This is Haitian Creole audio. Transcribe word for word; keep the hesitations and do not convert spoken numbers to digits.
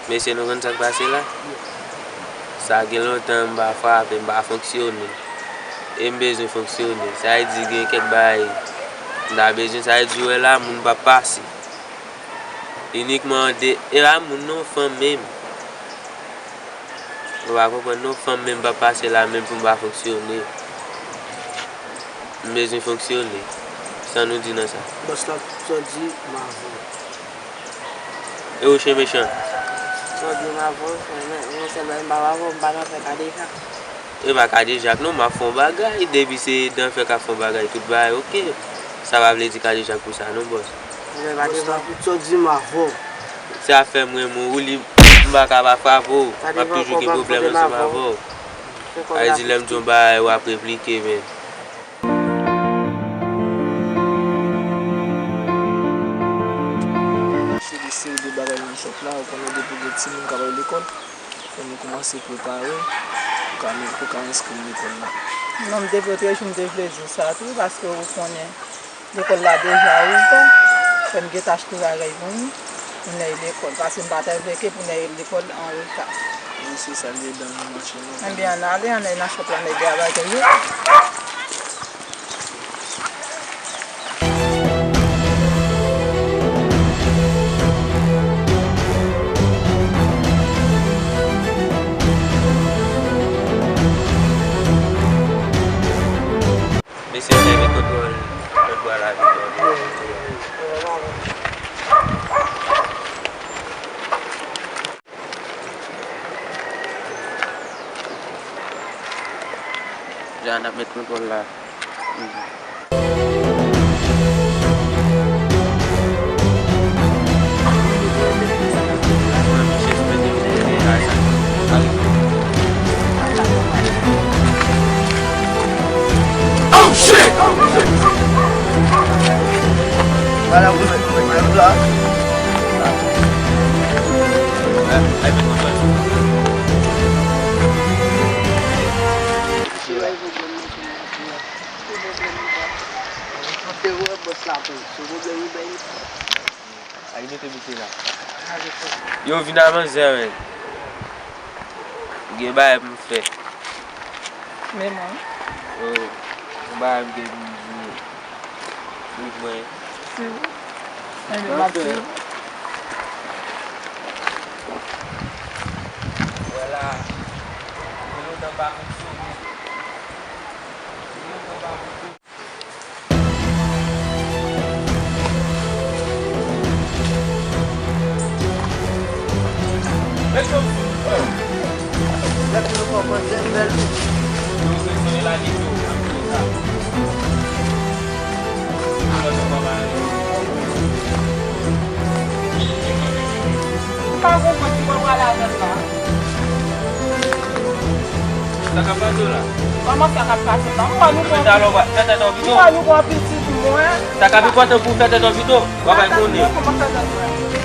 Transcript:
Mesye, nou konn sa k pase la? Sa gen lontan m pa frape, m pa fonksyone. E m bezwen fonksyone. Sa vle di gen kèk bagay m ta bezwen. Sa vle di, w wè la, moun p ap pase. Inikman de, e pa moun non, fanm menm. Ou pa konprann non, fanm menm p ap pase la menm pou m pa fonksyone. M bezwen fonksyone. Sa nou di nan sa? Bòs la, sa w di, m avè w. E ou, chen mechan? Sa w di, m avè w, men, men sèlman m pa avè w, m pa nan fè kadejak. E pa kadejak non, m ap fè yon bagay. Depi se nan fè k ap fè yon bagay, tout bagay oke. Sa pa vle di kadejak pou sa non, bòs. Bòs la, sa w di, m avè w. Se afè m renmen w, ou li, m pa ka pa frape w. M ap toujou gen pwoblèm ansanm avè w. Sa vle di, lè m di yon bagay, w ap replike, men. Se de seri de bagay nan shop la, ou konnen depi gen timoun k ap al lekòl, fò nou kòmanse prepare pou ka, pou ka enskri lekòl la. Non, m te vle, trè jou, m te vle di w sa tou, paske ou konnen lekòl la deja ouvè, fò n gentan achte bagay pou nou, pou n al lekòl, paske m pa ta vle ke pou n al lekòl an reta. Wi, se sa l ye, dan nou mache nou. Ebyen, ann ale, ann al nan shop la, n al gen bagay yo. Mesye, ann al met kontwòl lòt bò a la, Victor. Jan n ap met kontwòl la. Oh shit! Madam, ou mèt, ou mèt, ou mèt la. Yo, vin a manzè, men. Gen bagay pou m fè. Men mwen. Oh, gen bagay m gen pou m di. Suiv mwen. Suiv ou? Enben, m ap suiv ou. Wè la, gen lontan pa fonksyone. Gen lontan pa fonksyone. M pa konprann ki bò pral avè l la. Sa k ap pase w la? Kòman sa k ap pase w la? M wè nou pran, m wè nou pran pitit mwen. Sa k ap enpòtan pou w fè tèt w pito, w ap al konnen. Kòman sa tèt mwen?